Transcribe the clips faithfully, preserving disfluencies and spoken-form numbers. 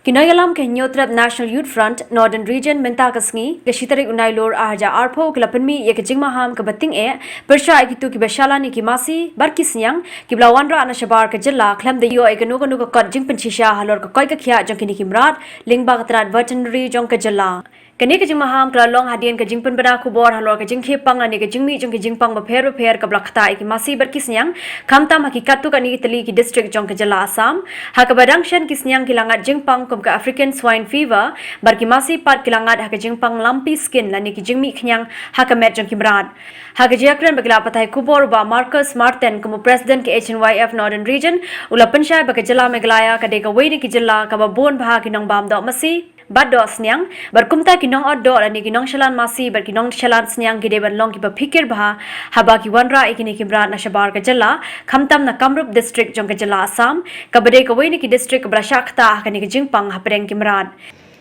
Ki nongïalam ka Hynñiewtrep National Youth Front, Northern Region, mynta ka sngi, ka shi tarik u Nailur arhajar arphew, ki la pynmih ïa ka jingmaham kaba tyngeh pyrshah ïa kito kiba shalan ïa ki masi bad ki sniang kiba la wanrah na shabar ka jylla, khlem da ïoh ïa kano kano ka kot jingpynshisha halor ka koit ka khiah jong kine ki mrad, lyngba ka tnat veterinary jong ka jylla. Kane ka jingmaham ka la long hadien ka jingpynbna khubor halor ka jingkhie pang lane ka jingmih jong ki jingpang bapher bapher kaba la ktah ïa ki masi bad ki sniang, khamtam ha ki katto katne ki tylli ki district jong ka jylla Assam, ha kaba dang shen ki sniang ki la ngat jingpang kum ka African Swine Fever, bad ki masi pat ki la ngat ha ka jingpang lumpy skin lane ki jingmih khñiang ha ka met jong ki mrad. Ha ka jingïakren bad ki lad pathai khubor, u Bah Marcus Martin, kum u President ka H N Y F Northern Region, u la pynshai ba ka jylla Meghalaya ka dei kawei na ki jylla kaba bun bha ki nongbam doh masi bad doh sniang, bad kumta ki nongot doh lane ki nongshalan masi bad ki nongshalan sniang ki dei ban long kiba phikir bha haba ki wanrah ïa kine ki mrad na shabar ka jylla, khamtam na Kamrup District jong ka jylla Assam, kaba dei kawei na ki district kaba la shah ktah ha kane ka jingpang hapdeng ki mrad.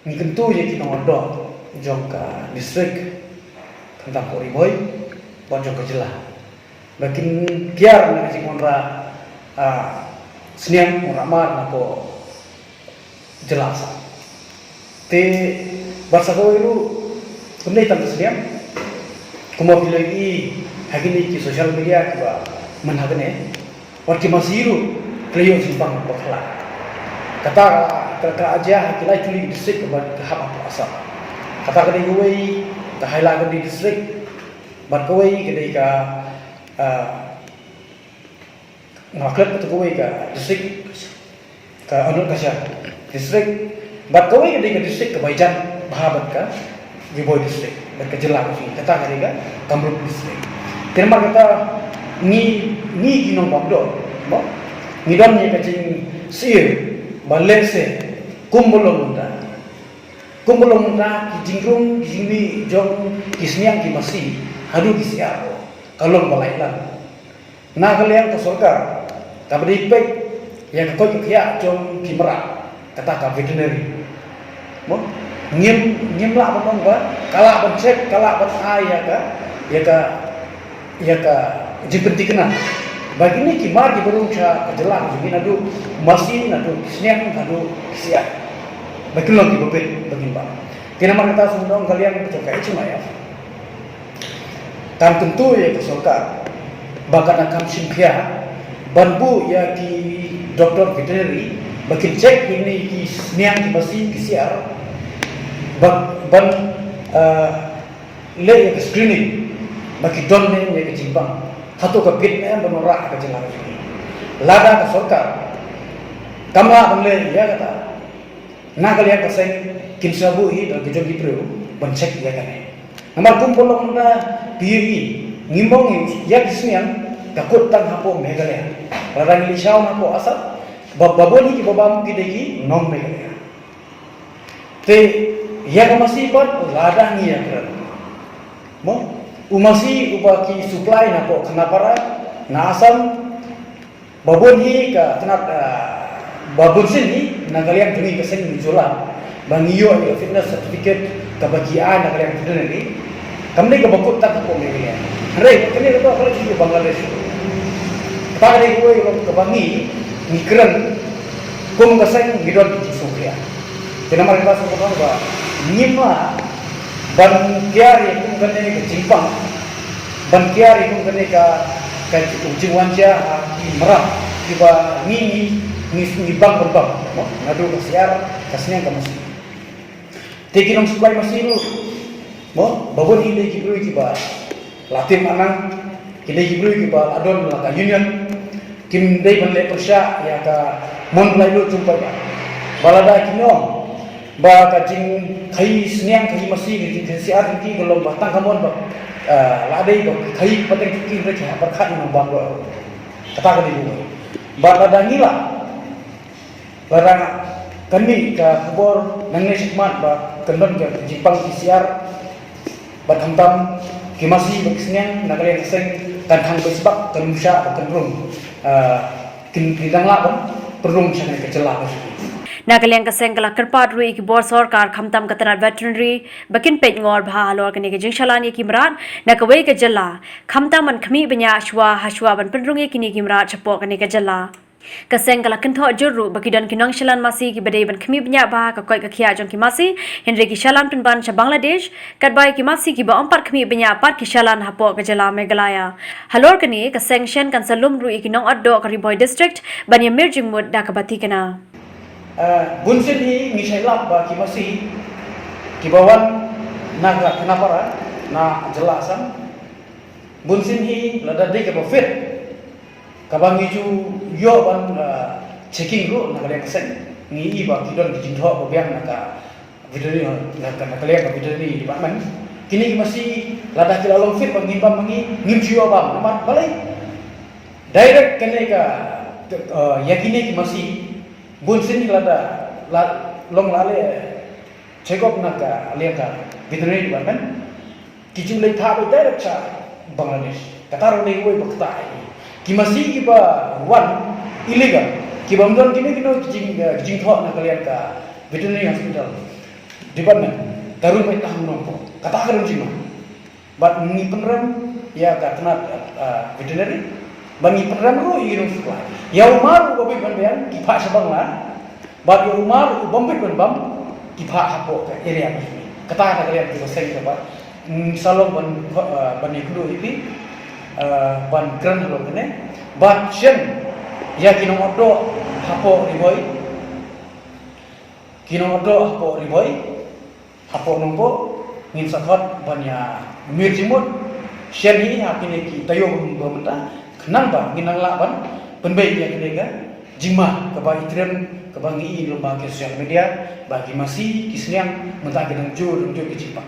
Ngi kyntu ïa ki nongot doh jong ka district, khamtam ka Ri Bhoi bad jong ka jylla, ba kin kiar na ka jingwanrah, ah, sniang wanrah mar na ka jylla Assam. Te bad sa kawei ruh, ym dei tang ka sniang, kumba phi la ïohi ha kine ki social media kiba mynta kane, wat ki masi ruh ki la ïoh jingpang bakla. Kata ka, ka, ka jia ha ki lai tylli ki district kaba hap hapoh Assam. Kata ka dei kawei ka Hailakandi District, bad kawei ka dei ka, ah, nga klet kata kawei ka district, ka Anut Kashar District, bad kawei ka dei ka district kaba ïajan bha bad ka Ri Bhoi District, bad ka jylla ka jong ngi, kata ka dei ka Kamrup District. Te namar kata ngi, ngi ki nongbam doh, mo, ngi don ïa ka jingsngewsih ba lehse kumba long mynta, kumba long mynta ki jingrung ki jingmih jong ki sniang ki masi haduh ki syiar, ka long ba la ïalam. Na ka liang ka sorkar, kaba dei peit ïa ka koit ka khiah jong ki mrad, kata ka veterinary, mo, ngim, ngim lah ban ong ba ka lah ban check, ka lah ban ai ïa ka, ïa ka, ïa ka jingpynthikna ba kine ki mar kiba rung sha ka jylla ka jong ngi, naduh masi, naduh ki sniang, naduh ki syiar, ba kin long kiba bit, ba kin bam. Te namar kata, sngewdong ka liang ka jong ka H M I F kan kyntu ïa ka sorkar ba kan ïa kam shim khia ban buh ïa ki doktor veterinary ba kin check ïa kine ki sniang, ki masi, ki syiar, ba, ban, eh, leh ïa ka screening ba ki don ne em ïa ka jingpang, hato ka bit ne em ban wanrah ha ka jylla ka jong ngi. Lada ka sorkar kam lah ban leh ïa kata, na ka liang ka seng kin sa buh hi da ka jong ki briew ban check ïa kane. Namar kumba long mynta phi ïohi, ngim ong ïa ki sniang ka kut tang hapoh Meghalaya. Lada ngi leit shaw na hapoh Assam, ba, ba bun hi kiba bam ki dei ki nong Meghalaya. Te ïa ka masi pat lada ngi ïakren, mo, u masi uba ki supply na hapoh Khanapara, na Assam, ba bun hi ka tnat, ah, ba bun sien hi na ka liang jong ngi ka seng Mizoram, ba ngi ïoh ïa ka fitness certificate kaba ki ai na ka liang veterinary, kam dei kaba kut tang hapoh Meghalaya. Hynrei kane ka dei ka leit sha Bangladesh. Kata ka dei kawei ka long kaba ngi, ngi kren kum ka seng ngi don ki jingsngewkhia. Te namar kata sngewbha ba ngim lah ban kiar ïa kum kane ka jingpang, ban kiar ïa kum kane ka, ka jingwan jia ha ki mrad kiba ngi, ngi, ngi, ngi bang ban bam, mo, naduh ka syiar, ka sniang, ka masi. Te ki nong supply masi ruh, mo, ba bun hi dei ki briew kiba la tim anang, ki dei ki briew kiba la don la ka union, kim dei ban leh pyrshah ïa ka mon ba la ïoh jong paidbah. Ba lada ki ong ba ka jingkhaii sniang, khaii masi, ka jingkhaii syiar jong ki ka long ba tang ka mon ba, eh, la dei ba khaii pateng jong ki, hynrei ki hap pyrkhat ïa nongbam ruh. Kata ka dei kawei. Ba lada ngi lah, lada kan mih ka khubor nangne shakhmat ba kan don ka jingpang ki syiar bad khamtam ki masi bad ki sniang, na ka liang ka seng kan thang beit sbak, kan ym shah ba kan rung, ah, kin, kin dang lah ban pynrung sha kane ka jylla ka jong ngi. Na ka liang ka seng ka la kyrpad ruh ïa ki bor sorkar khamtam ka tnat veterinary ba kin peit ngor bha halor kane ka jingshalan ïa ki mrad na kawei ka jylla, khamtam ban khmih bniah shuwa ha shuwa ban pynrung ïa kine ki mrad shapoh kane ka jylla. Ka seng ka la kynthoh jur ruh ba ki don ki nongshalan masi kiba dei ban khmih bniah bha ha ka koit ka khiah jong ki masi, hynrei ki shalan pynban sha Bangladesh, katba ïa ki masi kiba ym pat khmih bniah pat ki shalan hapoh ka jylla Meghalaya. Halor kane, ka seng shen kan sa lum ruh ïa ki nongot doh ka Ri Bhoi District ban ïamir jingmut da kaba thikna. Bunsien hi ngi shai lap ba ki masi kiba wan na ka Khanapara na jylla Assam, bunsien hi lada dei kaba fit, kaba ngi ju ïoh ban checking ruh na ka liang ka seng, ngi i ba ki don ki jingthoh ba biang na ka veterinary, na ka liang ka veterinary department. Kine ki masi lada ki la long fit ba ngim bam ma ngi, ngim ju ïoh bam namar balei? Direct kane ka ïa kine ki masi bunsien hi lada long la leh check up na ka liang ka veterinary department, ki ju leit thah beit direct sha Bangladesh. Kata ruh dei wei ba kata hi. Ki masi kiba wan illegal, kiba ym don kino kino ki jing, ki jingthoh na ka liang ka veterinary hospital department, ka rung beit tang ha Nongpoh. Kata ka don jingma. Bad ngi pynrem ïa ka tnat veterinary, bad ngi pynrem ruh ïa ki nongsupply. Ïa u mar u ba bit ban biang ki phah sha Bangla, bad ïa u mar u bym bit ban bam ki phah hapoh ka area ka jong ngi. Kata ka liang ki ba seng ka bad ngi sa long ban ban ïakynduh ïa phi ban kren halor kane. Bad shen ïa ki nongot doh hapoh Ri Bhoi, ki nongot doh hapoh Ri Bhoi, hapoh Nongpoh, ngin sa khot ban ïamir jingmut shen hi ha kine ki taïew ba mynta, khnang ba ngin nang lah ban pynbeit ïa kane ka jingma kaba itriem kaba ngi i lyngba ki social media ba ki masi ki sniang mynta ki dang jur dang jur ki jingpang.